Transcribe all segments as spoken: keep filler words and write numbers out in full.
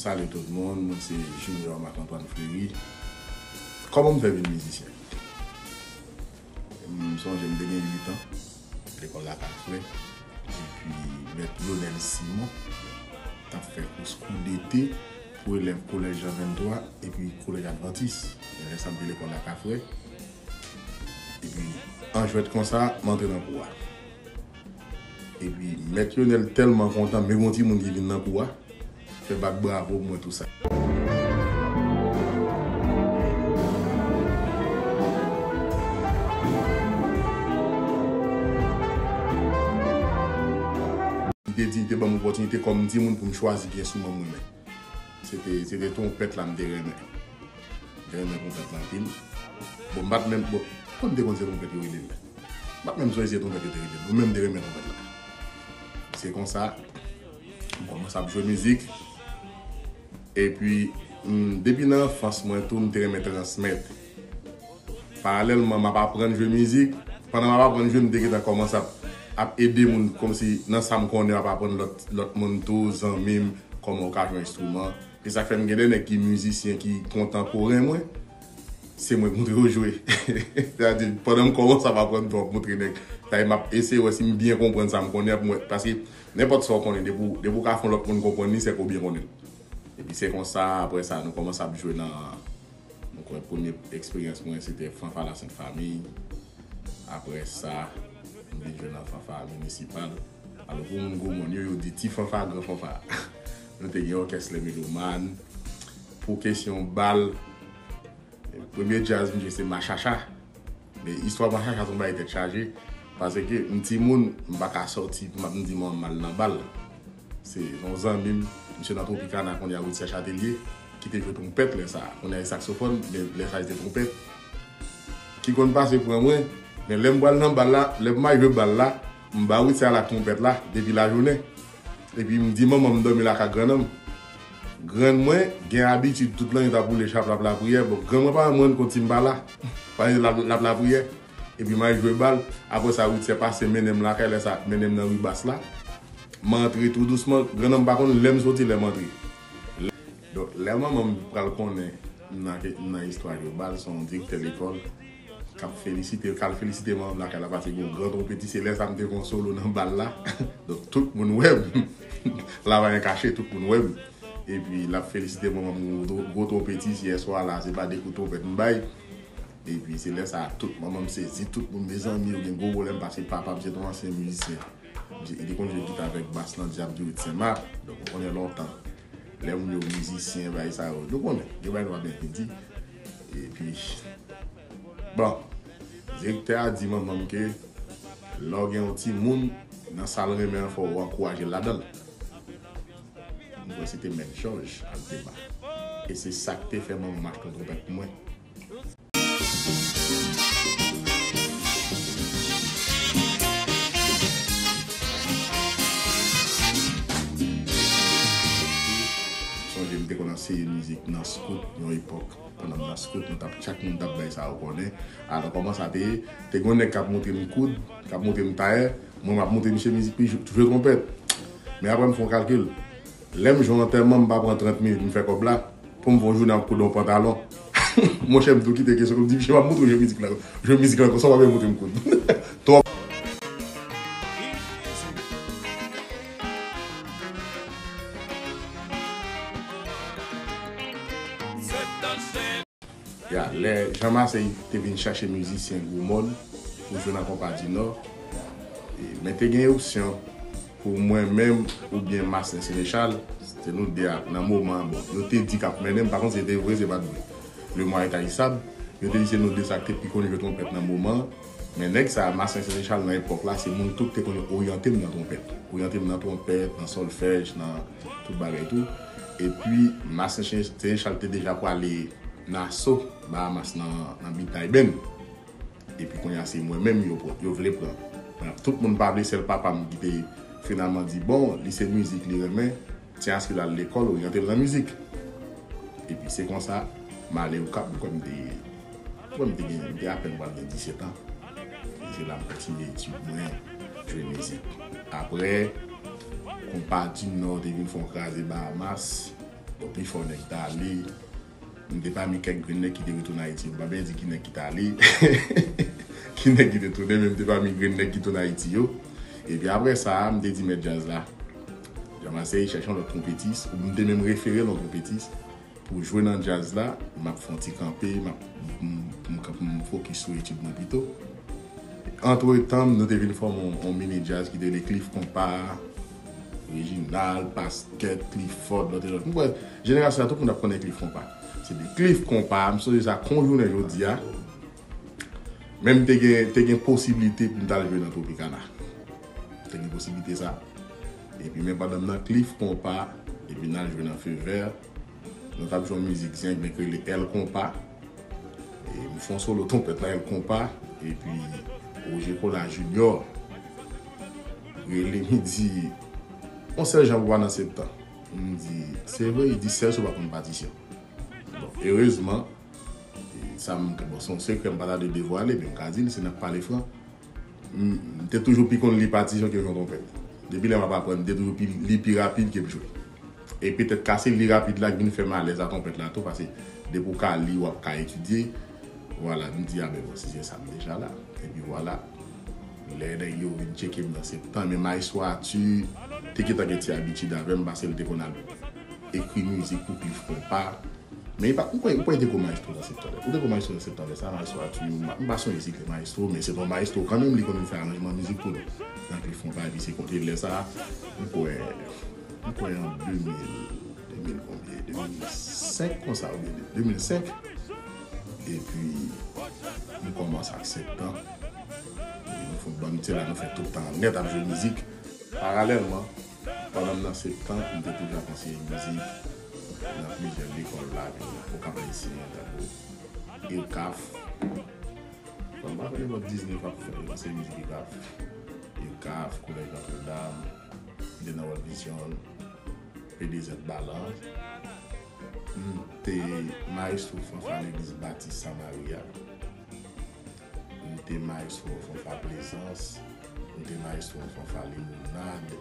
Salut tout moun, mwen se Junior Marc Antoine Fleury. Kòman m fè vin mizisyen? M sonje m te gen uit an, lekòl Lakafrè, epi mèt Lionel Simon t ap fè kous kou dete pou elèv kolèj Jan venntwa epi kolèj Advantis. Men lè sa m te lekòl Lakafrè, epi an jwèt konsa, m antre nan kou a. Epi mèt Lionel tèlman kontan, men gon timoun ki vin nan kou a, fè bat bravo pou mwen tou sa. Li te di, li te ban m opòtinite kòm timoun pou m chwazi ki enstriman m renmen. Se te, se te twonpèt la m te renmen. M te renmen twonpèt la anpil. Bon, m pa t menm, bon, kòm m te konn se twonpèt yo rele l. M pa t menm sonje se twonpèt yo te rele l. Mwen menm m te renmen twonpèt la. Se konsa, m kòmanse ap jwe mizik. Epi, m, depi nan anfans mwen tou, m te renmen transmèt. Paralèlman, m ap aprann jwe mizik. Pandan m ap aprann jwe, m te gentan kòmanse ap, ap ede moun, kòmsi nan sa m konnen, ap aprann lòt, lòt moun tou, zanmi m, kòman w ka jwe enstriman. Se sa k fè m gen de nèg ki mizisyen, ki kontanporen mwen, se mwen k montre yo jwe. Sètadi, pandan m kòmanse ap aprann tou, ap montre nèg. Sètadi, m ap eseye wè si m byen konprann sa m konnen, ap mwen, paske nenpòt sa w konnen, depi w, depi w ka fè yon lòt moun konprann li, se ke w byen konnen l. Epi se konsa, apre sa, nou kòmanse ap jwe nan, mwen kwè premye eksperyans mwen, se te Fanfa Lasent Fami. Apre sa, m vin jwe nan Fanfa Minisipal. Alò, pou moun Gwomòn yo, yo di Ti Fanfa, Gran Fanfa. Nou te gen òkès Les Mélomanes. Pou kesyon bal, premye djaz m jwe se Machacha. Men istwa Machacha se yon bagay tèt chaje. Paske m timoun, m pa ka sòti, m ap di manman m al nan bal. Se yon zanmi m, misye nan Tropicana, kounye a Witse Chatellier, ki te jwe twonpèt lè sa a. Kounye a e saksofòn, men lè sa a li te twonpèt. Ki konn pase pran mwen, men lè m pral nan bal la, lè m al jwe bal la, m ba Witse al ak twonpèt la, depi lajounen. Epi m di manman m dòmi lakay grann an m. Grann mwen gen abitid tout lannuit ap woule chap l ap lapriyè. Bon, grann mwen pa janm rann kont si m pa la. Paske l ap, l ap lapriyè. Epi m al jwe bal. Apre sa, Witse pase mennen m lakay, lè sa, mennen m nan ri Bas la. M antre tou dousman. Grann an m pa konn lè m soti, lè m antre. Donk, lè manman m pral konnen m nan ke, m nan istwa jwe bal, se yon direktè lekòl k ap felisite, k al felisite manman m lakay la, paske gen yon gran twonpetist, se lè sa a m te fè yon solo nan bal la. Donk, tout moun wè m. La pa gen kache, tout moun wè m. Epi, l ap felisite manman m, gwo, gwo twonpetist, yè swa la, se pa de kout twonpèt m bay. Epi, se lè sa a, tout, manman m sezi, tout moun, mezanmi, yo gen gwo pwoblèm, paske papa m se te yon ansyen mizisyen. Misye, li te konn jwe gita avèk bas nan Dyab di Wit Senmak. Donk, ou konnen lontan. Lè moun yo mizisyen, bagay sa yo. Nou konnen, gen bagay nou pa byen di. Epi, bon, direktè a di manman m ke lè w gen yon timoun nan sa l renmen an, fò w ankouraje l ladan l. M kwè se te Mèt Jòj Alteba. E se sa k te fè manman m achte yon twonpèt pou mwen. Sonje m te konn anseye mizik nan skout yon epòk. Pandan m nan skout, nou t ap, chak moun t ap bay sa yo konnen. Alò, kòman sa te ye? Te gen yon nèg k ap montre m koud, k ap montre m tayè. Mwen, m ap montre misye mizik, li jwe, jwe twonpèt. Men apre, m fè yon kalkil. Lè m jwe antèman, m pa pran trant minit, m fè kòb la. Pou m fè yon jounen ap koud yon pantalon. Monchè, m tou kite kesyon, m di, "Misye, m ap montre w jwe mizik la. Jwe mizik la konsa, w ap montre m koud." Twòp. Ya, lè Jan Masèy te vin chache mizisyen Gwomòn pou jwe nan Konpa di Nò, e, men te gen opsyon pou mwen menm oubyen Masten Senechal, se nou de a nan moman an, bon, yo te di k ap mennen m, pa kont si se te vre, se pa t vre. Le mwa e tayisab, yo te di se nou de sa k te pi konn jwe twonpèt nan moman an, men nèg sa a, Masten Senechal nan epòk la, se moun tou k te konn oryante m nan twonpèt. Oryante m nan twonpèt, nan sòlfèj, nan tout bagay tou. Epi, Masten Senechal te deja prale Naso, Bahamas nan, nan Big Tay Band. Epi kounye a se mwen menm yo pran, yo vle pran. Men tout moun pa vle, sèl papa m ki te finalman di, bon, li se mizik li renmen, ti aske l al lekòl, oryante l nan mizik. Epi se konsa, m ale Okap, m kwè m te, m kwè m te gen, m te apèn pral gen disèt an. E se la m kontinye etid mwen, jwe mizik. Apre, Konpa di Nò te vin fè yon kraze Bahamas. Pifò nèg t ale. M te pami kèk grenn nèg ki te retounen Ayiti. M pa bezwen di ki nèg ki t ale, ki nèg ki te tounen, men m te pami grenn nèg ki tounen Ayiti yo. Epi apre sa, m te di mèt djaz la, Jean Marseille, chèche yon lòt twonpetis, ou m te menm refere l yon twonpetis, pou jwe nan djaz la, m ap fè yon ti kanpe, m ap, m, m, m, m fokis sou etid mwen pito. Antretan, nou te vin fòme yon, yon mini djaz ki te rele Cliff Compas, Reginald, Pasquet, Clifford, lòt e lòt. M kwè, jenerasyon sa, tout moun ap konnen Cliff Compas. Se de Cliff Compas, m sonje sa kon jounen jodi a. Men m te gen, te gen posiblite pou m t al jwe nan Tropicana. Te gen posiblite sa. Epi men pandan m nan Cliff Compas, epi n al jwe nan Feu Vert. Nou t ap jwe yon mizik zen, men ki rele El Compas. E m fè yon solo twonpèt nan El Compas, epi Roger Colas Junior rele m, li di, yon sèl jan pou pa nan Septan. M di, se vre, li di, sèl si w pa konn patisyon. Bon, erezman, e sa m, bon, se yon sekrè m pa ta dwe devwale, men m ka di l, si n ap pale fran, m, m te toujou pi konn li patisyon ke jwe twonpèt. Depi lè m ap aprann, m te toujou pi, li pi rapid ke m jwe. E petèt ka se li rapid la ki vin fè m alèz a twonpèt la tou, paske depi w ka li, w ap ka etidye. Vwala, m di, a ben bon, si se sa, m deja la. Epi vwala, lè nèg yo vin tcheke m nan Septan, men Maestro Arthur te gentan gen ti abitid avè m, paske l te konn al ekri mizik pou Cliff Compas. Men li pa, ou kwè, ou kwè li te ko maestro nan Septan? Ou te ko maestro nan Septan lè sa, Maestro Arthur, m pa, m pa sonje si li te maestro, men se te yon maestro kanmenm, li konn vin fè aranjman mizik pou nou. Nan Cliff Compas, epi se konte lè sa, m kwè, m kwè an de mil, de mil konbyen, de mil senk konsa, oubyen de mil senk. Epi, m kòmanse ak Septan. Epi nou fè yon bann ti la, nou fè tout tan nèt ap jwe mizik. Paralèlman, pandan m nan Septan, m te toujou ap anseye mizik nan plizyè lekòl lavil la, Okap Ayisyen, tankou UCAF. Bon, m pa konnen bò diznèf ap fè, yo se mizik UCAF. UCAF, Kolèj Notre Dame, m te nan World Vision, P D Z Balans. M te maestro fanfa legliz Batis Samari a. M te maestro fanfa Plezans. M te maestro fanfa Limonad.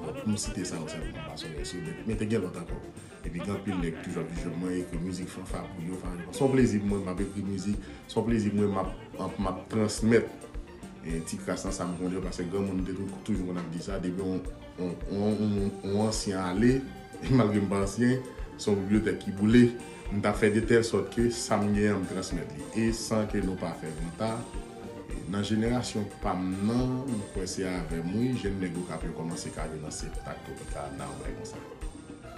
Bon, pou m site sa yo sèlman, m pa sonje si yo, men te gen lòt ankò. Epi gen anpil nèg toujou ap di, "Jòb, mwen ekri mizik fanfa pou yo, fanfa." Se yon plezi pou mwen, m ap ekri mizik. Se yon plezi pou mwen, m ap, m ap transmèt, e, ti kras nan sa m konnen yo, paske granmoun te tou, toujou konn ap di sa, depi yon, yon, yon, yon, yon ansyen ale, malgre m pa ansyen, se yon bibliyotèk ki boule, m t ap fè de tèl sòt ke sa m gen an, m transmèt li, e san ke nou pa fè vanta. E nan jenerasyon pa m nan, m kwè se avè m, wi, jèn nèg Okap yo kòmanse ka jwe nan Septan, Tropicana, yon bagay konsa.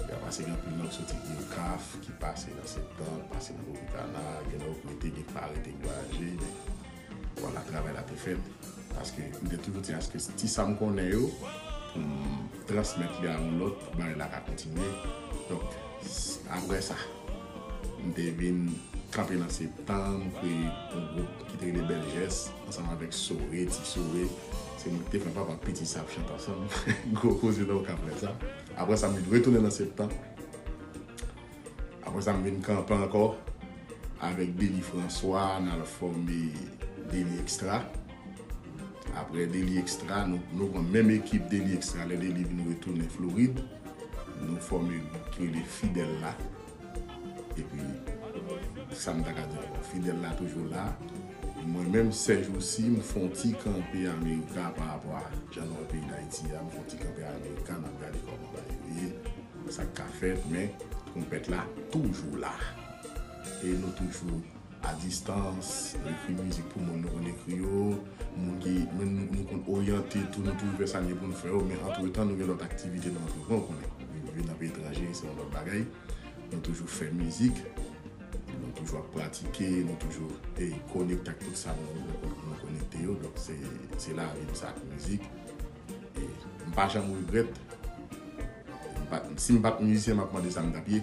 Epi apre sa, gen anpil nòt soti UCAF ki pase nan Septan, pase nan Tropicana, gen lè yo rete, gen ki pa rete, ki vwayaje, men vwala, travay la te fèt. Paske m te toujou di aske ti sa m konnen yo, pou m transmèt li a yon lòt, pou bagay la ka kontinye. Donk, s-, apre sa, m te vin kanpe nan Septan, m kreye yon gwoup ki te rele Bèl Jès, ansanm avèk Sore, Ti Sore. Se mwen ki te fè papa piti sa ap chante ansanm. Gwo koze nan Okap lè sa. Apre sa, m vin retounen nan Septan. Apre sa, m vin kanpe ankò avèk Dely François, n al fòme Dely Extra. Apre Dely Extra, nou, nou pran menm ekip Dely Extra, lè Dely vin retounen Florid, nou fòme gwoup ki rele Fidèl la. Epi, sa m ta ka di ankò, Fidèl la toujou la. Mwen menm, sèjousi, m fè yon ti kanpe Amerika pa rapò a jan nou wè peyi Dayiti a, m fè yon ti kanpe Amerika, n ap gade kòman bagay yo ye, sa k ka fèt, men twonpèt la toujou la. E nou toujou a distans, ekri mizik pou moun nou konn ekri yo, moun ki, moun nou, nou konn oryante tou, nou toujou fè sa n gen pou n fè yo, men antretan, nou gen lòt aktivite nou antreprann, ou konnen. Vin, vin nan peyi etranje, se yon lòt bagay. Nou toujou fè mizik, nou toujou ap pratike, nou toujou, e, konekte ak tout sa nou, nou, nou konekte yo. Donk, se, se lavi m sa ak mizik. E m pa janm regrèt. M pa, si m pa t mizisyen, m ap mande sa m t ap ye.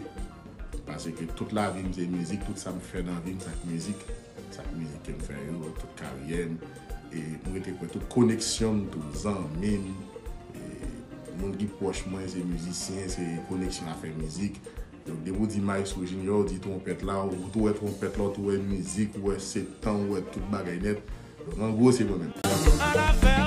Paske tout lavi m se mizik, tout sa m fè nan vi m, se ak mizik. Se ak mizik ke m fè yo, tout karyè m. E m rete kwè tout koneksyon m tou, zanmi m, e moun ki pwòch mwen, se mizisyen, se koneksyon afè mizik. Donk, depi w di Maestro Junior, w di twonpèt la, ou tou wè twonpèt la, ou tou wè mizik, ou wè Septan, ou wè tout bagay nèt. Donk, an gwo, se mwen menm.